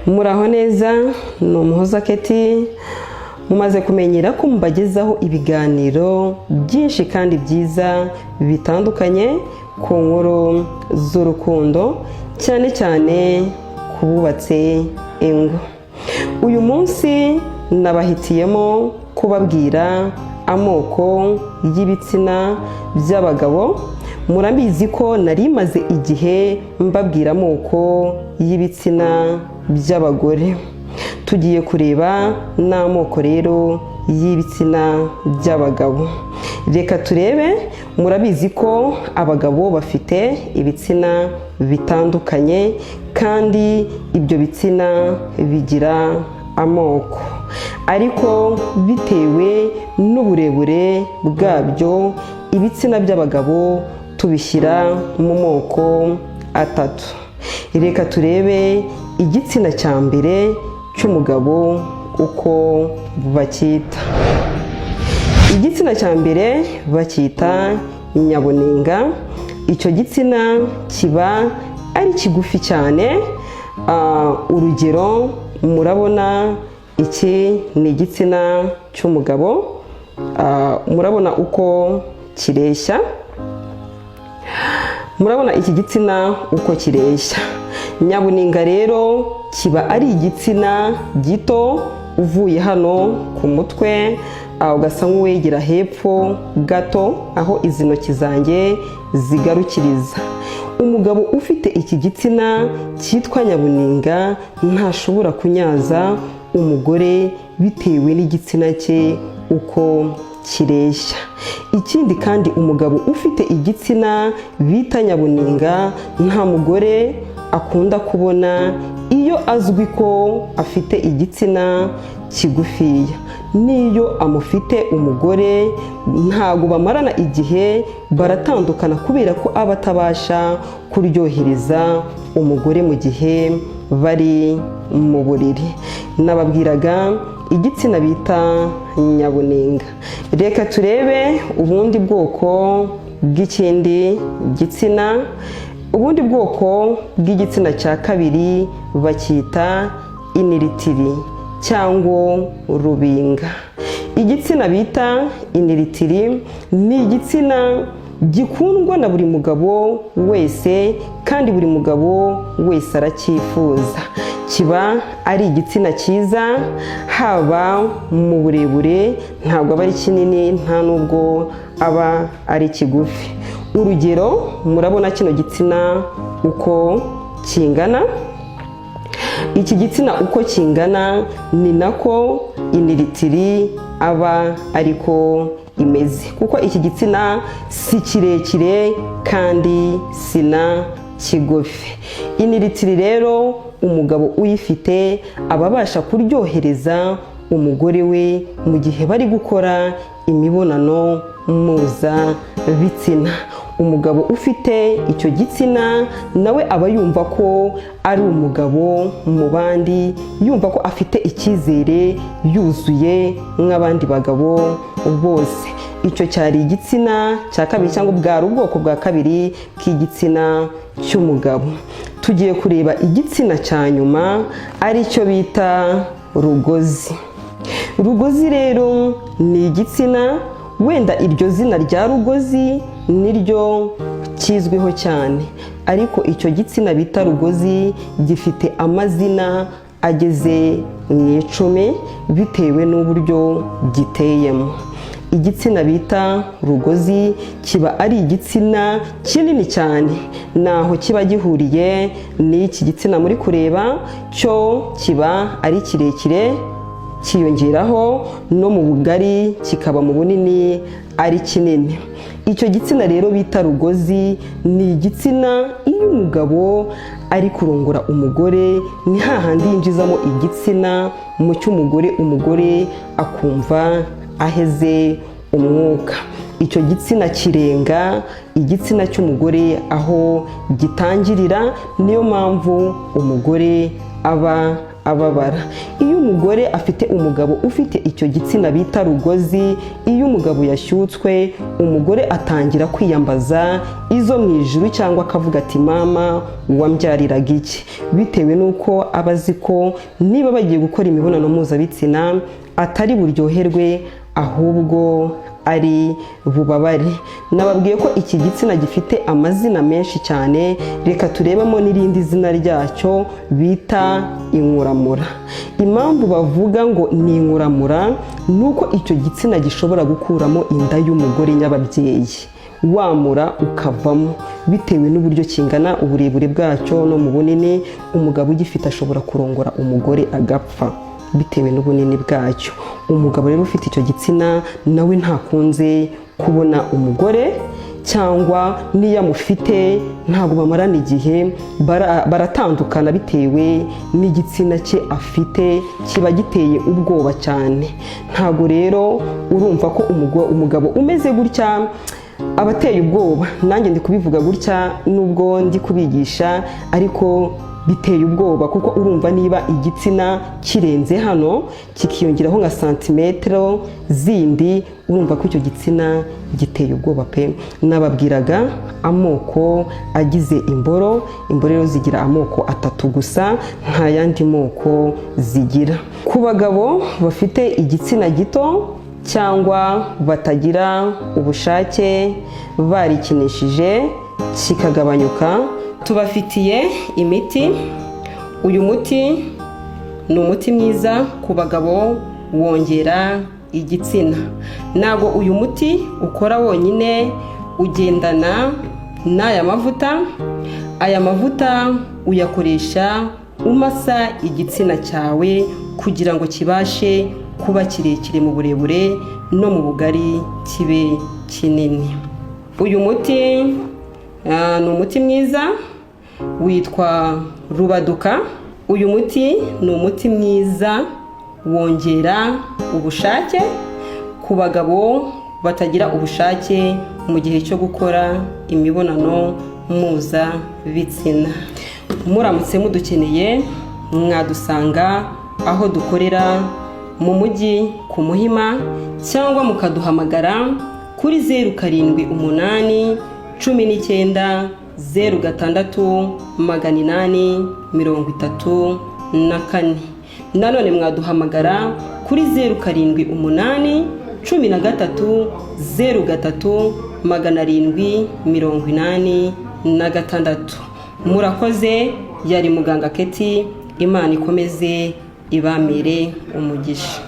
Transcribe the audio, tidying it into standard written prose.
Muraho neza, ni Umuhoza Keti. Mumaze kumenyera ko mubagezaho ibiganiro byinshi kandi byiza bitandukanye ku nkuru z'urukundo, cyane cyane ku bubatse ingo. Uyu munsi nabahitiyemo kubabwira amoko y'ibitsina by'abagabo. Murabizi ko nari maze igihe mbabwira amoko y'ibitsina by'abagore. Tugiye kureba n'amoko rero y'ibitsina by'abagabo. Reka turebe. Murabizi ko abagabo bafite ibitsina bitandukanye, kandi ibyo bitsina bigira amoko, ariko bitewe n'uburebure bwabyo, ibitsina by'abagabo tubishyira mu moko atatu. Reka turebe igitsina cya mbere cy'umugabo uko bacyita. Igitsina cya mbere bacyita nyabuninga. Icyo gitsina kiba ari kigufi cyane. Urugero, murabona iki ni igitsina cy'umugabo. Murabona uko kireshya. Murabona iki gitsina uko kireshya. Nyabuninga rero kiba ari igitsina gito, uvuye hano ku mutwe ugasa nk'uwegera hepfo gato aho izi ntoki zanjye zigarukiriza. Umugabo ufite iki gitsina cyitwa nyabuninga ntashobora kunyaza umugore bitewe n'igitsina cye uko kireshya. Ikindi kandi, umugabo ufite igitsina bita nyabuninga nta mugore akunda kubona iyo azwi ko afite igitsina kigufiya. N'iyo amufite umugore, ntabwo bamarana igihe, baratandukana, kubera ko aba atabasha kuryohereza umugore mu gihe bari mu buriri. Nababwiraga igitsina bita nyabuninga. Reka turebe ubundi bwoko bw'ikindi gitsina. Ubundi bwoko bw'igitsina cya kabiri bacyita iniritiri cyangwa rubinga. Igitsina bita iniritiri ni igitsina gikundwa na buri mugabo wese, kandi buri mugabo wese aracyifuza. Kiba ari igitsina cyiza haba mu burebure, ntabwo aba ari kinini, nta nubwo aba ari kigufi. Urugero, murabona kino gitsina uko kingana. Iki gitsina uko kingana ni nako iniritiri aba ariko imeze, kuko iki gitsina si kirekire kandi si na kigufi. Iniritiri rero, umugabo uyifite aba abasha kuryohereza umugore we mu gihe bari gukora imibonano mpuzabitsina. Umugabo ufite icyo gitsina nawe aba yumva ko ari umugabo mu bandi, yumva ko afite icyizere, yuzuye nk'abandi bagabo bose. Icyo cyari igitsina cya kabiri, cyangwa bwari ubwoko bwa kabiri bw'igitsina cy'umugabo. Tugiye kureba igitsina cya nyuma, aricyo bita rugozi. Rugozi rero ni igitsina, wenda iryo zina rya rugozi niryo kizwiho cyane, ariko icyo gitsina bita rugozi gifite amazina ageze mu 10 bitewe n'uburyo giteyemo. Igitsina bita rugozi kiba ari igitsina kinini cyane, naho kiba gihuriye n'iki gitsina muri kureba. Cyo kiba ari kirekire, kiyongeraho no mu bugari, kikaba mu bunini ari kinini. Icyo gitsina rero bita rugozi ni igitsina iyo umugabo ari kurongora umugore, ni hahandi yinjizamo igitsina mu cy'umugore, umugore akumva aheze umwuka. Icyo gitsina kirenga igitsina cy'umugore aho gitangirira, niyo mpamvu umugore aba Ababara. Iyo umugore afite umugabo ufite icyo gitsina bita rugozi, iyo umugabo yashyutswe, umugore atangira kwiyambaza izo mu ijuru cyangwa akavuga ati: "Mama, wambyariraga iki?" Bitewe n'uko aba azi ko niba bagiye gukora imibonano mpuzabitsina atari buryoherwe, ahubwo ari bubabare. Nababwiye ko iki gitsina gifite amazina menshi cyane. Reka turebemo n'irindi zina ryacyo bita inkuramura. Impamvu bavuga ngo ni inkuramura ni uko icyo gitsina gishobora gukuramo inda y'umugore nyababyeyi, wamura ukavamo, bitewe n'uburyo kingana, uburebure bwacyo no mu bunini. Umugabo ugifite ashobora kurongora umugore agapfa bitewe n'ubunini bwacyo. Umugabo rero ufite icyo gitsina nawe ntakunze kubona umugore, cyangwa n'iyo amufite ntabwo bamarana igihe, baratandukana bitewe n'igitsina cye afite, kiba giteye ubwoba cyane. Ntabwo rero urumva ko umugabo umeze gutya aba ateye ubwoba. Nanjye ndi kubivuga gutya nubwo ndi kubigisha, ariko biteye ubwoba, kuko urumva niba igitsina kirenze hano kikiyongeraho nka santimetero zindi, urumva ko icyo gitsina giteye ubwoba pe. Nababwiraga amoko agize imboro. Imboro rero zigira amoko atatu gusa, nta yandi moko zigira. Ku bagabo bafite igitsina gito cyangwa batagira ubushake, barikinishije kikagabanyuka, tubafitiye imiti. Uyu muti ni umuti mwiza ku bagabo, wongera igitsina. Ntabwo uyu muti ukora wonyine, ugendana n'aya mavuta. Aya mavuta uyakoresha umasa igitsina cyawe kugira ngo kibashe kuba kirekire mu burebure no mu bugari, kibe kinini. Uyu muti ni umuti mwiza, witwa Rubaduka. Uyu muti ni umuti mwiza, wongera ubushake ku bagabo batagira ubushake mu gihe cyo gukora imibonano mpuzabitsina. Muramutse mudukeneye, mwadusanga aho dukorera mu mujyi ku Muhima, cyangwa mukaduhamagara kuri 0781906834. Nanone mwaduhamagara kuri 0781303786. Murakoze. Yari muganga Keti. Imana ikomeze ibamere umugisha.